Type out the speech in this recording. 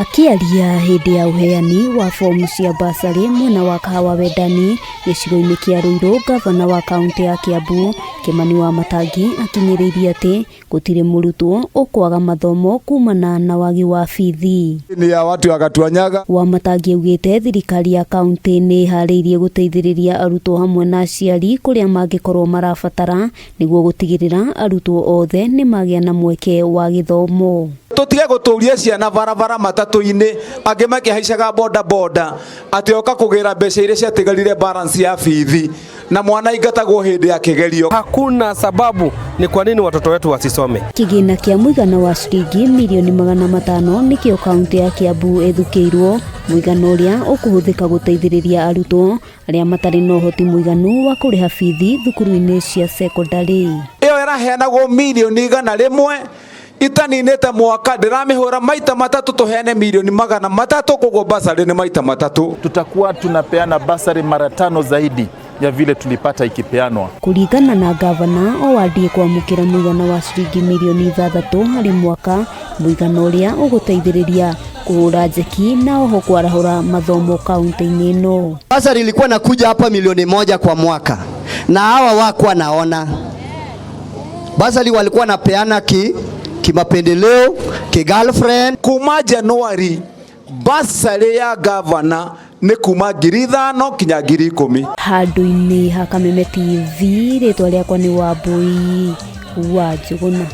Akĩaria hĩndĩ ya ũheani wa fomu cia basarĩ mwena wa Kahawa Wendani gĩcigo-inĩ kĩa Ruiru, ngavana wa kaũntĩ ya Kiambu Kimani Wamatangi akinyĩrĩirie atĩ gũtirĩ mũrutwo ũkwaga mathomo kumana na wagi wa bithi. Ni ya watu ya Gatuanyaga. Wamatangi augĩte thirikari ya kaũntĩ nĩ ĩharĩirie gũteithĩrĩria arutwo hamwe na aciari kũrĩa mangĩkorwo marabatara nĩguo gũtigĩrĩra arutwo othe nĩ magĩa na mweke wa gĩthomo. Tutige guturia ciana barabara matatu-inĩ, angĩ makĩhaicaga boda boda atĩ oka kũgĩra mbeca iria ciatigarire balance ya bithi, na mwana aingatagwo hĩndĩ ya kĩgerio. Hakuna sababu ni kwa nini watoto wetu wasisome. Kĩgĩna kĩa mũigana wa ciringi mirioni 500 nĩkĩo kaũntĩ ya Kiambu ĩthukĩirwo, mũigana ũrĩa ũkũhũthĩka gũteithĩrĩria arutwo arĩa matarĩ na ũhoti mũiganu wa kũrĩha bithi thukuru-inĩ cia cekondarĩ. Ĩyo ĩraheanagwo mirioni 100 itaninĩte mwaka, ndĩramĩhũra maita matatũ, tũheane mirioni 300, koguo basarĩ nĩ maita matatũ. Tutakuwa tunapeana basari mara tano zaidi ya vile tulipata ikipeanwa. Kũringana na gavana, o wadi kwamũkĩra mũigana wa ciringi mirioni 6 harĩ mwaka, mũigana ũrĩa ũgũteithĩrĩria kũhũra njeki na oho kwarahũra mathomo kaunti-inĩ ĩno. Basari ilikuwa nakuja hapa milioni 1 kwa mwaka, na hawa wakuwa naona basari walikuwa napeana kimapendeleo ki girlfriend. Kuma Januari basarĩ ya gavana nĩ kuma 5,000 kinya 10,000. Handũ-inĩ ha Kameme TV, rĩtwa rĩakwa nĩ Wambui wa Njũgũna.